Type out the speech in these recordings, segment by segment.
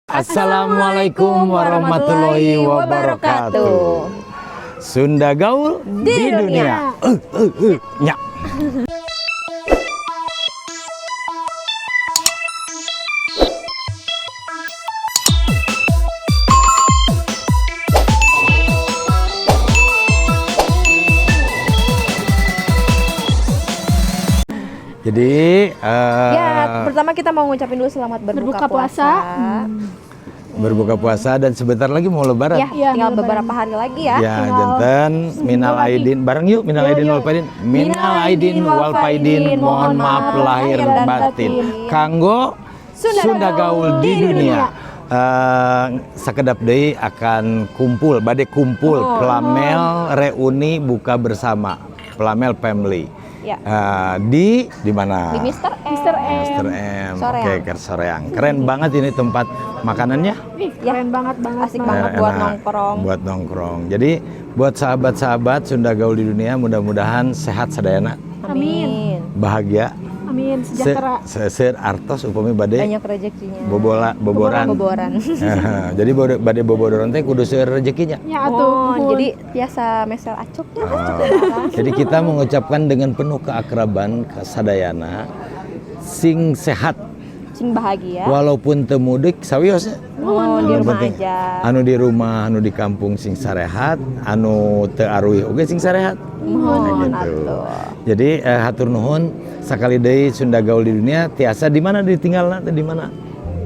Assalamualaikum warahmatullahi wabarakatuh. Sunda Gaul di dunia. Nya. Jadi Ya, pertama kita mau ngucapin dulu selamat berbuka, Berbuka puasa. Berbuka puasa dan sebentar lagi mau Lebaran. Ya, Ya, tinggal mau Lebaran. beberapa hari lagi ya. Ya, janten minal aidin bareng yuk, minal Yuk, aidin yuk. wal faidin. Minal aidin wal faidin, mohon maaf lahir dan batin. batin. Kanggo Sunda Sunda Gaul di dunia. Sakedap deui akan kumpul, bade kumpul Plamel reuni buka bersama, Plamel Family. Ya. Di mana? Di Mr. M. Mr. M. Mr. M. Soreang. Oke, ke Soreang. Keren banget ini tempat makanannya. Ih, keren banget banget. Asik banget. banget buat Enak. nongkrong. Buat nongkrong. Jadi buat sahabat-sahabat Sunda Gaul di dunia, mudah-mudahan sehat sadayana, Amin. bahagia, Amin, sejahtera. Seueur artos upami bade Banyak rezekinya. bobola boboran. Boboran. Jadi bade boboran teh kudu seueur rezekinya. Ya atuh. Oh, Nuhun. jadi biasa mesel acuk ya. Oh. Jadi kita mengucapkan dengan penuh keakraban ke sadayana sing sehat Sing bahagia. walaupun teu mudik sawios ya. Oh, di Anu rumah penting, aja. Anu di rumah, anu di kampung sing sarehat, anu teu aruih oge sing sarehat. Mohon Nah, gitu. atuh. Jadi hatur nuhun sakali deui Sunda Gaul di dunia tiasa di mana ditinggalna teh di mana?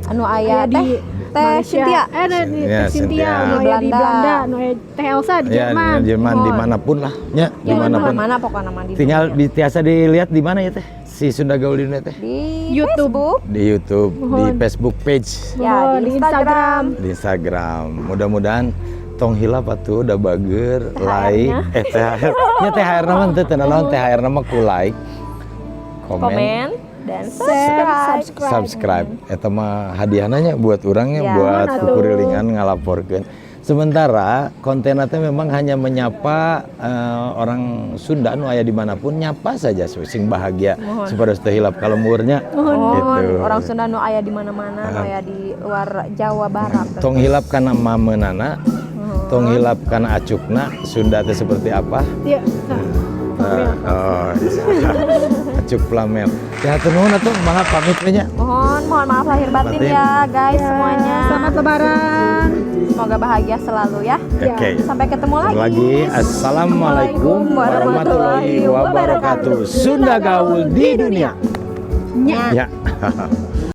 Anu aya Aya di teh Teh Malaysia. Cynthia. Di Ya, Teh Cynthia, Cynthia. nu aya di Belanda. Belanda, nu aya Teh Elsa di Ya, Jerman. di Jerman Mohon. Dimanapun lah, nya, Ya, dimanapun. mana pokoknya mah di Tinggal dunia. tiasa dilihat di mana ya teh? Si Sunda Gaul di dunia teh? Di YouTube. Facebook, Di YouTube, di Mohon. Facebook page, ya, Mohon, di di Instagram. di Instagram. Mudah-mudahan tong hilap atuh udah bager like THR nya THR nama teu teu naon THR nama ku like, komen, Komen dan Share, subscribe. subscribe. Subscribe eta mah hadiahna nya buat urangnya, Ya. buat Nuhun atuh. kukurilingan ngalaporkeun. Sementara konten teh memang hanya menyapa orang Sunda nu aya dimanapun, nyapa saja sing bahagia supaya teu hilap ka lemburnya Mohon gitu. orang Sunda nu aya di mana-mana, nu aya di luar Jawa Barat. Tong hilap kana mamenana, tong hilap kana acukna Sunda teh seperti apa. Iya. Nah, Nah, oh, iya. Acuk Plamel. Ya hatur nuhun atuh, mangga pamit we nya. Mohon mohon maaf lahir batin, Batin. Ya guys Ya, semuanya. selamat Lebaran. Semoga bahagia selalu ya. Ya. Oke. Sampai ketemu lagi. Lagi assalamualaikum warahmatullahi wabarakatuh. Sunda Gaul di dunia. Nya. Ya.